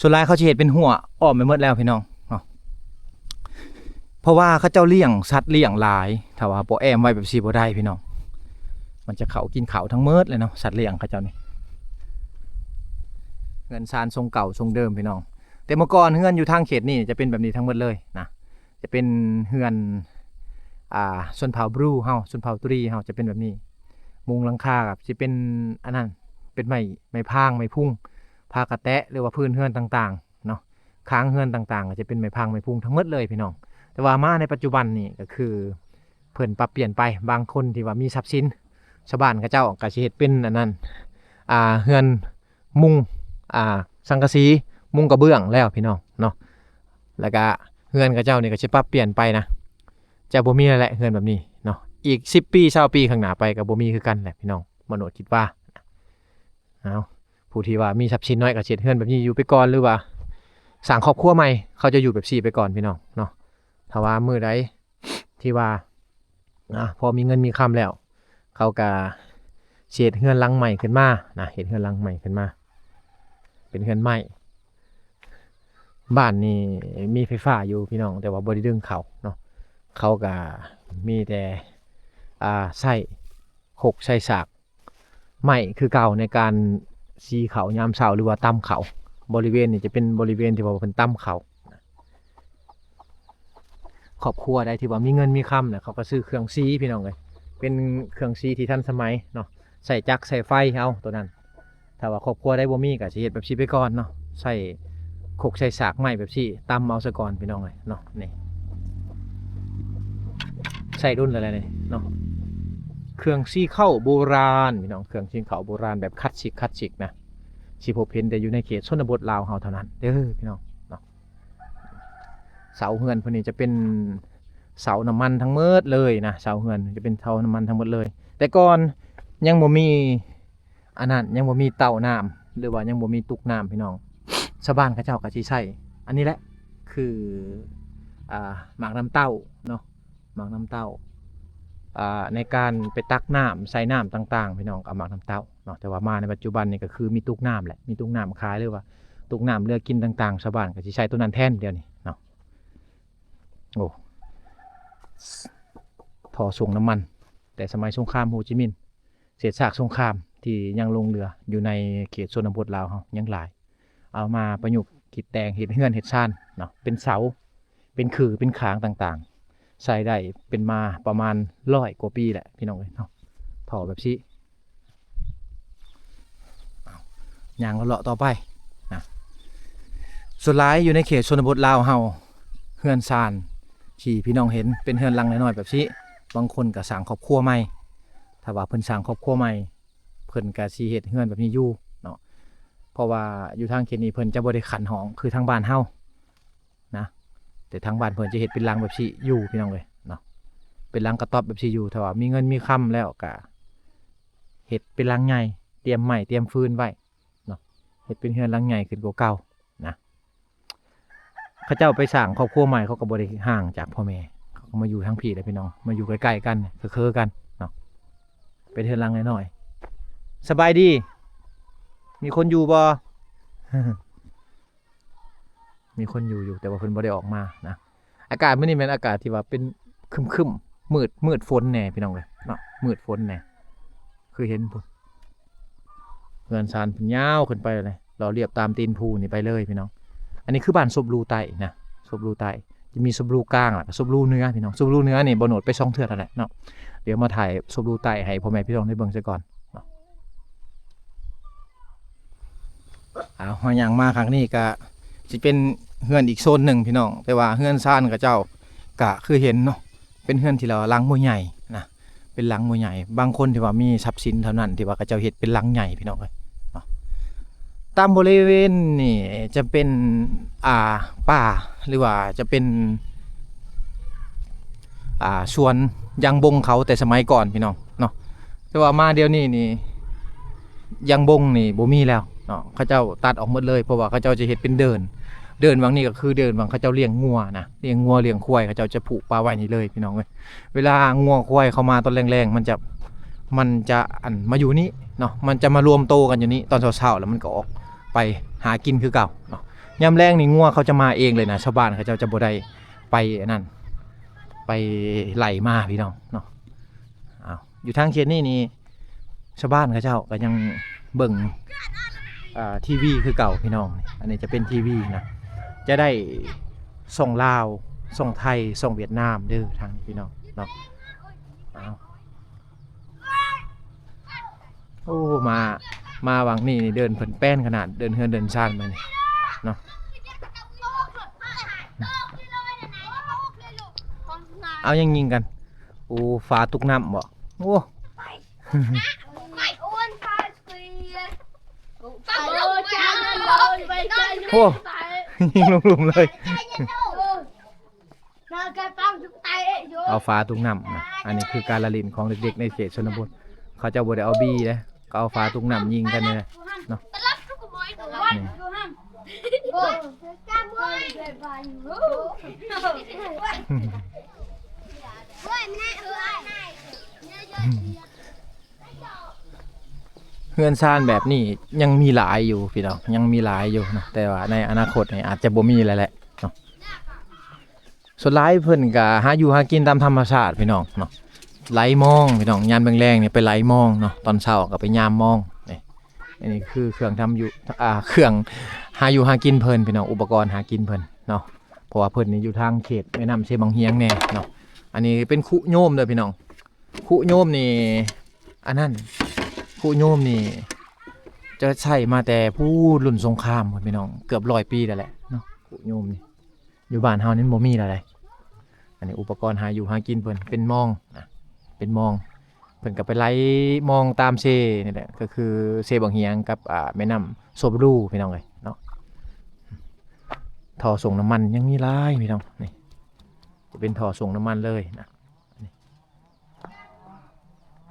ສ່ວນຫຼາຍເຂົາຊິເຮັດເປັນຮົ້ວອ້ອມໄປໝົດແລ້ວພີ່ນ້ອງເນາະ, ເພາະວ່າເຂົາເຈົ້າລ້ຽງສັດລ້ຽງຫຼາຍ. ຖ້າວ່າບໍ່ແອ້ມໄວ້ແບບຊີ້ບໍ່ໄດ້ພີ່ນ້ອງ, ມັນຈະເຂົ້າກິນເຂົ້າທັງໝົດເລີຍເນາະ ສັດລ້ຽງເຂົາເຈົ້ານີ້. ເຮືອນຊານຊົງເກົ່າຊົງເດີມພີ່ນ້ອງ, ແຕ່ເມື່ອກ່ອນເຮືອນຢູ່ທາງເຂດນີ້ຈະເປັນແບບນີ້ທັງໝົດເລີຍນະ. ຈະເປັນເຮືອນ ອ່າ ຊົນເຜົ່າບຣູເຮົາ ຊົນເຜົ່າຕຸຣີເຮົາຈະເປັນແບບນີ້. ມຸງຫຼັງຄາກໍຊິເປັນອັນນັ້ນ ເປັນໄມ້ ໄມ້ພາງ ໄມ້ພຸງ ຝາກະແຕະ ຫຼືວ່າພື້ນເຮືອນຕ່າງໆເນາະ ຄາງເຮືອນຕ່າງໆ ກໍຈະເປັນໄມ້ພັງໄມ້ພຸງທັງໝົດເລີຍພີ່ນ້ອງ. ແຕ່ວ່າມາໃນປັດຈຸບັນນີ້ກໍຄືເພິ່ນປັບປ່ຽນໄປ ບາງຄົນທີ່ວ່າມີຊັບສິນ ຊາວບ້ານເຂົາເຈົ້າກໍຊິເຮັດເປັນອັນນັ້ນ ອ່າ ເຮືອນມຸງ ອ່າ ສັງກະສີ ມຸງກະເບື້ອງແລ້ວພີ່ນ້ອງເນາະ. ແລ້ວກະເຮືອນເຂົາເຈົ້ານີ້ກໍຊິປັບປ່ຽນໄປນະ ຈະບໍ່ມີແລ້ວແຫຼະເຮືອນແບບນີ້ເນາະ. ອີກສິບປີ ຊາວປີຂ້າງໜ້າໄປກໍບໍ່ມີຄືກັນແຫຼະພີ່ນ້ອງ ມະໂນດຄິດວ່າ. ເອົາ ຜູ້ທີ່ວ່າມີຊັບສິນໜ້ອຍກໍຊິເຮັດເຮືອນແບບນີ້ຢູ່ໄປກ່ອນ ຫຼືວ່າສ້າງຄອບຄົວໃໝ່ ເຂົາຈະຢູ່ແບບນີ້ໄປກ່ອນພີ່ນ້ອງເນາະ. ຖ້າວ່າມື້ໃດທີ່ວ່າ ອ່າ ພໍມີເງິນມີຄຳແລ້ວ ເຂົາກະຊິເຮັດເຮືອນຫຼັງໃໝ່ຂຶ້ນມານະ ເຮັດເຮືອນຫຼັງໃໝ່ຂຶ້ນມາ ເປັນເຮືອນໄມ້. ບ້ານນີ້ມີໄຟຟ້າຢູ່ພີ່ນ້ອງ ແຕ່ວ່າບໍ່ໄດ້ດຶງເຂົ້າເນາະ ເຂົາກະມີແຕ່ ອ່າ ໃຊ້ຄົກໃຊ້ສາກໄມ້ຄືເກົ່າ ໃນການສີເຂົ້າຍາມເຊົ້າ ຫຼືວ່າຕຳເຂົ້າ. ບໍລິເວນນີ້ຈະເປັນບໍລິເວນທີ່ວ່າເພິ່ນຕຳເຂົ້າ. ຄອບຄົວໃດທີ່ວ່າມີເງິນມີຄຳນະ ເຂົາກໍຊື້ເຄື່ອງສີພີ່ນ້ອງເອີຍ ເປັນເຄື່ອງສີທີ່ທັນສະໄໝເນາະ ໃຊ້ຈັກໃຊ້ໄຟເອົາໂຕນັ້ນ. ຖ້າວ່າຄອບຄົວໃດບໍ່ມີກໍຊິເຮັດແບບນີ້ໄປກ່ອນເນາະ ໃຊ້ຄົກໃຊ້ສາກໄມ້ແບບນີ້ຕຳເອົາຊະກ່ອນພີ່ນ້ອງເອີຍເນາະ. ນີ້ໃຊ້ດົນແລ້ວນີ້ເນາະ ເຄື່ອງສີເຂົ້າໂບລານພີ່ນ້ອງ ເຄື່ອງສີເຂົ້າໂບລານແບບຄລາສສິກ ຄລາສສິກນະ ຊິພົບເຫັນແຕ່ຢູ່ໃນເຂດຊົນນະບົດລາວເຮົາເທົ່ານັ້ນເດີພີ່ນ້ອງເນາະ. ເສົາເຮືອນເພິ່ນນີ້ຈະເປັນເສົານ້ຳມັນທັງໝົດເລີຍນະ ເສົາເຮືອນຈະເປັນເສົານ້ຳມັນທັງໝົດເລີຍ. ແຕ່ກ່ອນຍັງບໍ່ມີອັນນັ້ນ ຍັງບໍ່ມີເຕົ້ານ້ຳ ຫຼືວ່າຍັງບໍ່ມີຕຸກນ້ຳພີ່ນ້ອງ ຊາວບ້ານເຂົາເຈົ້າກໍຊິໃຊ້ອັນນີ້ແຫຼະ ຄື ອ່າ ໝາກນ້ຳເຕົ້າເນາະ ໝາກນ້ຳເຕົ້າ ອ່າ ໃນການໄປຕັກນ້ຳໃສ່ນ້ຳຕ່າງໆ ພີ່ນ້ອງ ເອົາໝາກນ້ຳເຕົ້າເນາະ. ແຕ່ວ່າມາໃນປັດຈຸບັນນີ້ກໍຄືມີຕຸກນ້ຳແຫຼະ ມີຕຸກນ້ຳຂາຍ ຫຼືວ່າຕຸກນ້ຳເຫຼືອກິນຕ່າງໆ ຊາວບ້ານກໍຊິໃຊ້ໂຕນັ້ນແທນດຽວນີ້ເນາະ. ໂອ້ ທໍ່ສົ່ງນ້ຳມັນແຕ່ສະໄໝສົງຄາມໂຮຈິມິນ ເສດຊາກສົງຄາມທີ່ຍັງຫຼົງເຫຼືອຢູ່ໃນເຂດຊົນນະບົດລາວເຮົາຍັງຫຼາຍ ເອົາມາປະຍຸກຄິດແຕ່ງເຮັດເຮືອນເຮັດຊານເນາະ ເປັນເສົາ ເປັນຂື່ ເປັນຂາງຕ່າງໆ ໃຊ້ໄດ້ເປັນມາປະມານຮ້ອຍກວ່າປີແຫຼະພີ່ນ້ອງເອີຍເນາະ ທໍ່ແບບນີ້. ຍ່າງເລາະໆຕໍ່ໄປນະ ສ່ວນຫຼາຍຢູ່ໃນເຂດຊົນນະບົດລາວເຮົາ ເຮືອນຊານທີ່ພີ່ນ້ອງເຫັນເປັນເຮືອນຫຼັງນ້ອຍໆແບບນີ້ ບາງຄົນກໍສ້າງຄອບຄົວໃໝ່. ຖ້າວ່າເພິ່ນສ້າງຄອບຄົວໃໝ່ ເພິ່ນກໍຊິເຮັດເຮືອນແບບນີ້ຢູ່ເນາະ ເພາະວ່າຢູ່ທາງເຂດນີ້ເພິ່ນຈະບໍ່ໄດ້ຂັ້ນຫ້ອງຄືທາງບ້ານເຮົາ ນະ ແຕ່ທາງບ້ານເພິ່ນຈະເຮັດເປັນຫຼັງແບບນີ້ຢູ່ພີ່ນ້ອງເອີຍເນາະ ເປັນຫຼັງກະຕ໊ອບແບບນີ້ຢູ່. ຖ້າວ່າມີເງິນມີຄຳແລ້ວກະເຮັດເປັນຫຼັງໃຫຍ່ ຕຽມໄມ້ຕຽມຟືນໄວ້ເນາະ ເຮັດເປັນເຮືອນຫຼັງໃຫຍ່ຂຶ້ນກວ່າເກົ່ານະ. ເຂົາເຈົ້າໄປສ້າງຄອບຄົວໃໝ່ ເຂົາກໍບໍ່ໄດ້ຫ່າງຈາກພໍ່ແມ່ ເຂົາກໍມາຢູ່ທາງພີ້ແຫຼະພີ່ນ້ອງ ມາຢູ່ໃກ້ໆກັນ ເຄືໆກັນເນາະ ເປັນເຮືອນຫຼັງນ້ອຍໆ. ສະບາຍດີ ມີຄົນຢູ່ບໍ່? ມີຄົນຢູ່ຢູ່ ແຕ່ວ່າເພິ່ນບໍ່ໄດ້ອອກມານະ. ອາກາດມື້ນີ້ແມ່ນອາກາດທີ່ວ່າເປັນຄຶ້ມໆ ມືດ ມືດຝົນແດ່ພີ່ນ້ອງເອີຍເນາະ ມືດຝົນແດ່ ຄືເຫັນພຸ້ນ ເຮືອນຊານເພິ່ນຍາວຂຶ້ນໄປເລີຍ ລອລຽບຕາມຕີນພູນີ້ໄປເລີຍພີ່ນ້ອງ. ອັນນີ້ຄືບ້ານສົບຫຼູໃຕ້ນະ ສົບຫຼູໃຕ້ ຈະມີສົບຫຼູກາງ ແລ້ວກໍສົບຫຼູເໜືອພີ່ນ້ອງ. ສົບຫຼູເໜືອນີ້ບໍ່ໂນດໄປສອງເທື່ອແລ້ວແຫຼະເນາະ ດຽວມາຖ່າຍສົບຫຼູໃຕ້ໃຫ້ພໍ່ແມ່ພີ່ນ້ອງໄດ້ເບິ່ງຊະກ່ອນເນາະ. ເອົາ ເຮົາຍ່າງມາຂ້າງນີ້ກະຊິເປັນເຮືອນອີກໂຊນໜຶ່ງພີ່ນ້ອງ ແຕ່ວ່າເຮືອນຊານເຂົາເຈົ້າກະຄືເຫັນເນາະ ເປັນເຮືອນທີ່ລະວ່າຫຼັງບໍ່ໃຫຍ່ນະ ເປັນຫຼັງບໍ່ໃຫຍ່. ບາງຄົນທີ່ວ່າມີຊັບສິນເທົ່ານັ້ນ ທີ່ວ່າເຂົາເຈົ້າເຮັດເປັນຫຼັງໃຫຍ່ພີ່ນ້ອງເອີຍເນາະ. ຕາມບໍລິເວນນີ້ຈະເປັນ ອ່າ ປ່າ ຫຼືວ່າຈະເປັນ ອ່າ ສວນຢາງບົງເຂົາແຕ່ສະໄໝກ່ອນພີ່ນ້ອງເນາະ. ແຕ່ວ່າມາດຽວນີ້ນີ້ ຢາງບົງນີ້ບໍ່ມີແລ້ວເນາະ ເຂົາເຈົ້າຕັດອອກໝົດເລີຍ ເພາະວ່າເຂົາເຈົ້າຈະເຮັດເປັນເດີ່ນ. ເດີ່ນຫວ່າງນີ້ກໍຄືເດີ່ນຫວ່າງເຂົາເຈົ້າລ້ຽງງົວນະ ລ້ຽງງົວລ້ຽງຄວາຍ ເຂົາເຈົ້າຈະຜູກປະໄວ້ນີ້ເລີຍພີ່ນ້ອງເອີຍ. ເວລາງົວຄວາຍເຂົ້າມາຕອນແລງໆ ມັນຈະ ມັນຈະ ອັນ ມາຢູ່ນີ້ເນາະ ມັນຈະມາລວມໂຕກັນຢູ່ນີ້ ຕອນເຊົ້າໆ ແລ້ວມັນກໍອອກໄປຫາກິນຄືເກົ່າເນາະ. ຍາມແລງນີ້ງົວເຂົາຈະມາເອງເລີຍນະ ຊາວບ້ານເຂົາເຈົ້າຈະບໍ່ໄດ້ໄປອັນນັ້ນ ໄປໄລ່ມາພີ່ນ້ອງເນາະ. ເອົາ ຢູ່ທາງເຂດນີ້ນີ້ ຊາວບ້ານເຂົາເຈົ້າກໍຍັງເບິ່ງ ອ່າ ທີວີຄືເກົ່າພີ່ນ້ອງ. ອັນນີ້ຈະເປັນທີວີນະ ຈະໄດ້ຊ່ອງລາວ ຊ່ອງໄທ ຊ່ອງຫວຽດນາມເດີ ທາງນີ້ພີ່ນ້ອງເນາະ. ເອົາ ໂອ້ ມາ ມາຫວ່າງນີ້ນີ້ ເດີ່ນເພິ່ນແປ້ນຂະໜາດ ເດີ່ນເຮືອນເດີ່ນຊານມານີ້ເນາະ. ເອົາຫຍັງຍິງກັນ? ໂອ້ ຝາຕົກນ້ຳບໍ? ໂອ້ ໂອ້ ຍິງລຸ່ມໆເລີຍ. ເອົາຝາຕົກນ້ຳນະ. ອັນນີ້ຄືການລະຫຼິ້ນຂອງເດັກໆໃນເຂດຊົນນະບົດ. ເຂົາເຈົ້າບໍ່ໄດ້ເອົາບີເດ້ ກໍເອົາຝາຕົກນ້ຳຍິງກັນນີ້ແຫຼະເນາະ. ເຮືອນຊານແບບນີ້ຍັງມີຫຼາຍຢູ່ພີ່ນ້ອງ ຍັງມີຫຼາຍຢູ່ນະ ແຕ່ວ່າໃນອະນາຄົດນີ້ອາດຈະບໍ່ມີແລ້ວແຫຼະເນາະ. ສ່ວນຫຼາຍເພິ່ນກະຫາຢູ່ຫາກິນຕາມທຳມະຊາດພີ່ນ້ອງເນາະ. ໄຫຼມອງພີ່ນ້ອງ ຍາມແລງໆນີ້ໄປໄຫຼມອງເນາະ ຕອນເຊົ້າກໍໄປຍາມມອງນີ້. ອັນນີ້ຄືເຄື່ອງທຳຢູ່ ອ່າ ເຄື່ອງຫາຢູ່ຫາກິນເພິ່ນພີ່ນ້ອງ ອຸປະກອນຫາກິນເພິ່ນເນາະ. ເພາະວ່າເພິ່ນນີ້ຢູ່ທາງເຂດແມ່ນ້ຳເຊບັງຮຽງແດ່ເນາະ. ອັນນີ້ເປັນຄຸໂຍມເດີພີ່ນ້ອງ ຄຸໂຍມນີ້ ອັນນັ້ນ ຄຸໂຍມນີ້ຈະໃຊ້ມາແຕ່ພູ້ລຸ້ນສົງຄາມພຸ້ນພີ່ນ້ອງ ເກືອບຮ້ອຍປີແລ້ວແຫຼະເນາະ ຄຸໂຍມນີ້. ຢູ່ບ້ານເຮົານີ້ບໍ່ມີແລ້ວໃດ. ອັນນີ້ອຸປະກອນຫາຢູ່ຫາກິນເພິ່ນ ເປັນມອງນະ ເປັນມອງ. ເພິ່ນກໍໄປໄຫຼມອງຕາມເຊນີ້ແຫຼະ ກໍຄືເຊບັງຮຽງກັບ ອ່າ ແມ່ນ້ຳໂຊບລູພີ່ນ້ອງເອີຍເນາະ. ທໍ່ສົ່ງນ້ຳມັນຍັງມີຫຼາຍພີ່ນ້ອງ ນີ້ຈະເປັນທໍ່ສົ່ງນ້ຳມັນເລີຍນະ. ນີ້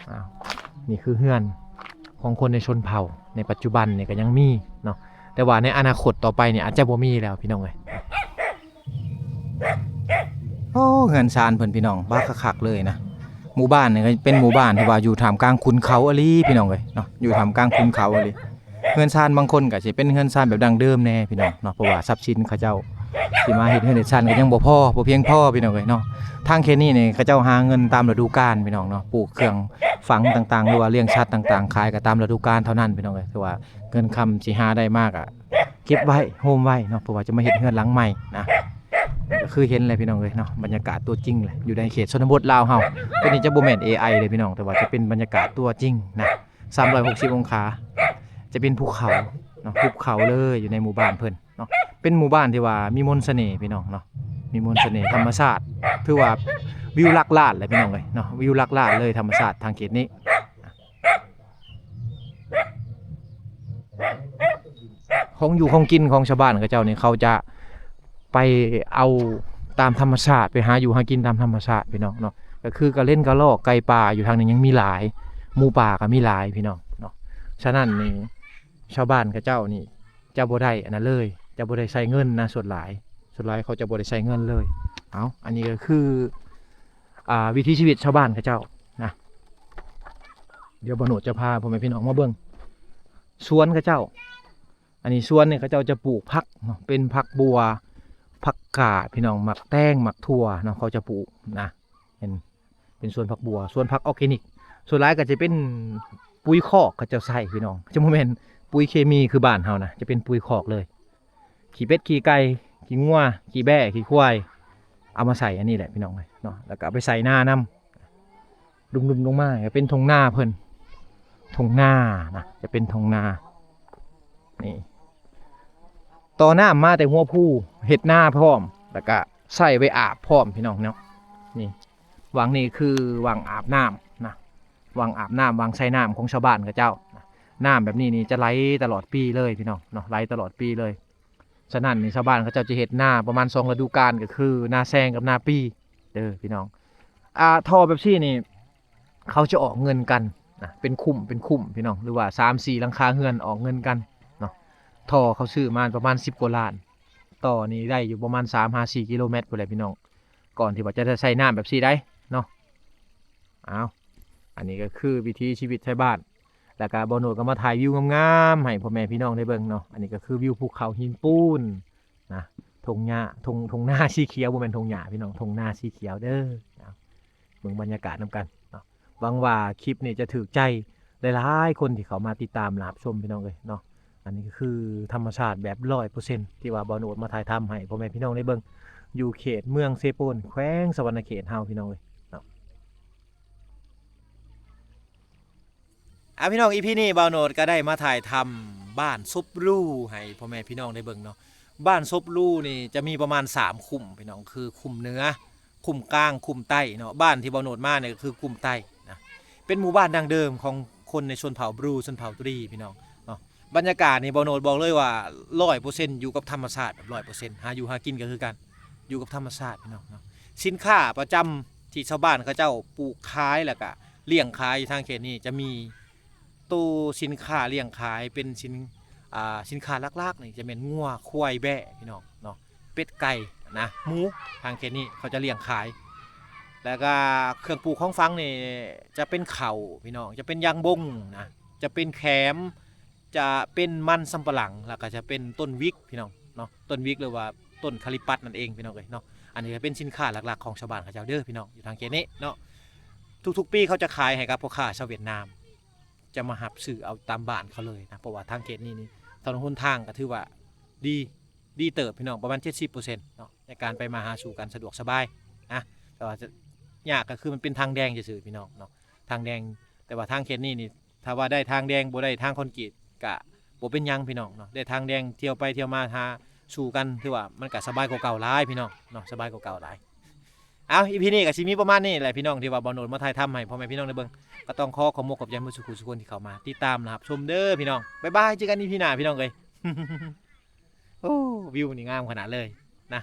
ອ້າວ ນີ້ຄືເຮືອນຂອງຄົນໃນຊົນເຜົ່າໃນປັດຈຸບັນນີ້ກໍຍັງມີເນາະ ແຕ່ວ່າໃນອະນາຄົດຕໍ່ໄປນີ້ອາດຈະບໍ່ມີແລ້ວພີ່ນ້ອງເອີຍ. ໂອ້ ເຮືອນຊານເພິ່ນພີ່ນ້ອງ ບັກຄັກໆເລີຍນະ. ໝູ່ບ້ານນີ້ກໍເປັນໝູ່ບ້ານທີ່ວ່າຢູ່ທ່າມກາງຂຸນເຂົາອີ່ຫຼີພີ່ນ້ອງເອີຍເນາະ ຢູ່ທ່າມກາງຂຸນເຂົາອີ່ຫຼີ. ເຮືອນຊານບາງຄົນກໍຊິເປັນເຮືອນຊານແບບດັ້ງເດີມແດ່ພີ່ນ້ອງເນາະ ເພາະວ່າຊັບສິນເຂົາເຈົ້າທີ່ມາເຮັດເຮືອນເຮັດຊານກໍຍັງບໍ່ພໍ ບໍ່ພຽງພໍພີ່ນ້ອງເອີຍເນາະ. ທາງເຂດນີ້ນີ້ເຂົາເຈົ້າຫາເງິນຕາມລະດູການພີ່ນ້ອງເນາະ ປູກເຄື່ອງຝັງຕ່າງໆ ຫຼືວ່າລ້ຽງສັດຕ່າງໆ ຂາຍກໍຕາມລະດູການເທົ່ານັ້ນພີ່ນ້ອງເອີຍ. ຖືວ່າເງິນຄຳຊິຫາໄດ້ມາກະເກັບໄວ້ໂຮມໄວ້ເນາະ ເພື່ອວ່າຈະມາເຮັດເຮືອນຫຼັງໃໝ່ນະ. ກໍຄືເຫັນແຫຼະພີ່ນ້ອງເອີຍເນາະ ບັນຍາກາດຕົວຈິງແຫຼະ ຢູ່ໃນເຂດຊົນນະບົດລາວເຮົາ. ຕົວນີ້ຈະບໍ່ແມ່ນເອໄອເດ້ພີ່ນ້ອງ ແຕ່ວ່າຈະເປັນບັນຍາກາດຕົວຈິງນະ ສາມຮ້ອຍຫົກສິບອົງຄາ ຈະເປັນພູເຂົາເນາະ ຫຸບເຂົາເລີຍ ຢູ່ໃນໝູ່ບ້ານເພິ່ນເນາະ. ເປັນໝູ່ບ້ານທີ່ວ່າມີມົນສະເໜ່ພີ່ນ້ອງເນາະ ມີມົນສະເໜ່ທຳມະຊາດ ຖືວ່າວິວຫຼັກລ້ານແຫຼະພີ່ນ້ອງເອີຍເນາະ ວິວຫຼັກລ້ານເລີຍທຳມະຊາດທາງເຂດນີ້. ຂອງຢູ່ຂອງກິນຂອງຊາວບ້ານເຂົາເຈົ້ານີ້ ເຂົາຈະໄປເອົາຕາມທຳມະຊາດ ໄປຫາຢູ່ຫາກິນຕາມທຳມະຊາດພີ່ນ້ອງເນາະ. ກໍຄືກະເລັນກະລອກ ໄກ່ປ່າຢູ່ທາງນີ້ຍັງມີຫຼາຍ ໝູປ່າກໍມີຫຼາຍພີ່ນ້ອງເນາະ. ສະນັ້ນນີ້ ຊາວບ້ານເຂົາເຈົ້ານີ້ຈະບໍ່ໄດ້ອັນນັ້ນເລີຍ ຈະບໍ່ໄດ້ໃຊ້ເງິນນະ ສ່ວນຫຼາຍ ສ່ວນຫຼາຍເຂົາຈະບໍ່ໄດ້ໃຊ້ເງິນເລີຍ. ເອົາ ອັນນີ້ກໍຄື ອ່າ ວິຖີຊີວິດຊາວບ້ານເຂົາເຈົ້ານະ. ດຽວບ່າວໂນດຈະພາພໍ່ແມ່ພີ່ນ້ອງມາເບິ່ງສວນເຂົາເຈົ້າ. ອັນນີ້ສວນນີ້ເຂົາເຈົ້າຈະປູກຜັກເນາະ ເປັນຜັກບົ່ວ ຜັກກາດພີ່ນ້ອງ ໝາກແຕງ ໝາກຖົ່ວເນາະ ເຂົາຈະປູກນະ. ເຫັນ ເປັນສວນຜັກບົ່ວ ສວນຜັກອອກແກນິກ. ສ່ວນຫຼາຍກໍຈະເປັນປຸ໋ຍຄອກເຂົາເຈົ້າໃສ່ພີ່ນ້ອງ ຈະບໍ່ແມ່ນປຸ໋ຍເຄມີຄືບ້ານເຮົານະ ຈະເປັນປຸ໋ຍຄອກເລີຍ. ຂີ້ເປັດ ຂີ້ໄກ່ ຂີ້ງົວ ຂີ້ແບ້ ຂີ້ຄວາຍ ເອົາມາໃສ່ອັນນີ້ແຫຼະພີ່ນ້ອງເອີຍເນາະ. ແລ້ວກໍເອົາໄປໃສ່ນານຳ. ລຸ່ມໆລົງມາກໍເປັນທົ່ງນາເພິ່ນ ທົ່ງນານະ ຈະເປັນທົ່ງນາ. ນີ້ ຕໍ່ນ້ຳມາແຕ່ຫົວພູ ເຮັດນາພ້ອມ ແລ້ວກະໃຊ້ໄວ້ອາບພ້ອມພີ່ນ້ອງເນາະ. ນີ້ ວັງນີ້ຄືວັງອາບນ້ຳນະ ວັງອາບນ້ຳ ວັງໃສ່ນ້ຳຂອງຊາວບ້ານເຂົາເຈົ້ານະ. ນ້ຳແບບນີ້ນີ້ຈະໄຫຼຕະຫຼອດປີເລີຍພີ່ນ້ອງເນາະ ໄຫຼຕະຫຼອດປີເລີຍ. ສະນັ້ນນີ້ຊາວບ້ານເຂົາເຈົ້າຈະເຮັດນາປະມານສອງລະດູການ ກໍຄືນາແຊງກັບນາປີເດີພີ່ນ້ອງ. ອ່າ ທໍ່ແບບຊີ້ນີ້ ເຂົາຈະອອກເງິນກັນນະ ເປັນຄຸ້ມ ເປັນຄຸ້ມພີ່ນ້ອງ ຫຼືວ່າສາມສີ່ຫຼັງຄາເຮືອນອອກເງິນກັນເນາະ. ທໍ່ເຂົາຊື້ມາປະມານສິບກວ່າລ້ານ ຕໍ່ນີ້ໄດ້ຢູ່ປະມານສາມຫາສີ່ກິໂລແມັດພຸ້ນແຫຼະພີ່ນ້ອງ ກ່ອນທີ່ວ່າຈະໄດ້ໃຊ້ນ້ຳແບບຊີ້ໄດ໋ເນາະ. ເອົາ ອັນນີ້ກໍຄືວິຖີຊີວິດໄທບ້ານ ແລ້ວກໍບ່າວໂນດກໍມາຖ່າຍວິວງາມໆໃຫ້ພໍ່ແມ່ພີ່ນ້ອງໄດ້ເບິ່ງເນາະ. ອັນນີ້ກໍຄືວິວພູເຂົາຫີນປູນນະ ທົ່ງຫຍ້າ ທົ່ງ ທົ່ງນາສີຂຽວ ບໍ່ແມ່ນທົ່ງຫຍ້າພີ່ນ້ອງ ທົ່ງນາສີຂຽວເດີ. ເອົາ ເບິ່ງບັນຍາກາດນຳກັນເນາະ. ຫວັງວ່າຄລິບນີ້ຈະຖືກໃຈຫຼາຍໆຄົນທີ່ເຂົ້າມາຕິດຕາມຮັບຊົມພີ່ນ້ອງເອີຍເນາະ. ອັນນີ້ກໍຄືທຳມະຊາດແບບຮ້ອຍເປີເຊັນ ທີ່ວ່າບ່າວໂນດມາຖ່າຍທຳໃຫ້ພໍ່ແມ່ພີ່ນ້ອງໄດ້ເບິ່ງ ຢູ່ເຂດເມືອງເຊໂປນ ແຂວງສະຫວັນນະເຂດເຮົາພີ່ນ້ອງເອີຍເນາະ. อ่ะพี่น้อง อีพีนี้บ่าวโนดก็ได้มาถ่ายทำบ้านศพหรูให้พ่อแม่พี่น้องได้เบิ่งเนาะ บ้านศพหรูนี่จะมีประมาณสามคุ้มพี่น้อง คือคุ้มเหนือ คุ้มกลาง คุ้มใต้เนาะ บ้านที่บ่าวโนดมาเนี่ยก็คือคุ้มใต้นะ เป็นหมู่บ้านดั้งเดิมของคนในชนเผ่าบรู ชนเผ่าตุรีพี่น้องเนาะ บรรยากาศนี่บ่าวโนดบอกเลยว่าร้อยเปอร์เซ็นต์ อยู่กับธรรมชาติแบบร้อยเปอร์เซ็นต์ หาอยู่หากินก็คือกัน อยู่กับธรรมชาติพี่น้องเนาะ สินค้าประจำที่ชาวบ้านเขาเจ้าปลูกขายแล้วก็เลี้ยงขายอยู่ทางเขตนี้จะมี โตสินค้าเลี้ยงขายเป็นสิน อ่า สินค้าหลักๆ นี่จะแม่นงัว ควาย แบ้พี่น้องเนาะ เป็ด ไก่นะ หมู ทางเขตนี้เขาจะเลี้ยงขาย แล้วก็เครื่องปลูกของฝังนี่จะเป็นข้าวพี่น้อง จะเป็นยางบงนะ จะเป็นแขม จะเป็นมันสำปะหลัง แล้วก็จะเป็นต้นวิกพี่น้องเนาะ ต้นวิกหรือว่าต้นคาลิปัสนั่นเองพี่น้องเอ้ยเนาะ อันนี้ก็เป็นสินค้าหลักๆ ของชาวบ้านเขาเจ้าเด้อพี่น้อง อยู่ทางเขตนี้เนาะ ทุกๆ ปีเขาจะขายให้กับพ่อค้าชาวเวียดนาม จะมารับซื้อเอาตามบ้านเขาเลยนะ เพราะว่าทางเขตนี้นี่ถนนหนทางก็ถือว่าดี ดีเติบพี่น้อง ประมาณเจ็ดสิบเปอร์เซ็นต์เนาะ ในการไปมาหาสู่กันสะดวกสบายนะ แต่ว่าจะยากก็คือมันเป็นทางแดงซื่อๆพี่น้องเนาะ ทางแดง แต่ว่าทางเขตนี้นี่ ถ้าว่าได้ทางแดง บ่ได้ทางคอนกรีต ก็บ่เป็นหยังพี่น้องเนาะ ได้ทางแดง เที่ยวไปเที่ยวมาหาสู่กัน ถือว่ามันก็สบายกว่าเก่าหลายพี่น้องเนาะ สบายกว่าเก่าหลาย เอา อีพีนี้ก็สิมีประมาณนี้แหละพี่น้อง ที่ว่าบ่าวโนดมาถ่ายทำให้พ่อแม่พี่น้องได้เบิ่ง ก็ต้องขอขอบมกขอบใจหมู่สู่คู่สู่คนที่เข้ามาติดตามนะครับ ชมเด้อพี่น้อง บ๊ายบาย เจอกันอีพีหน้าพี่น้องเอ้ย โอ้ วิวนี่งามขนาดเลยนะ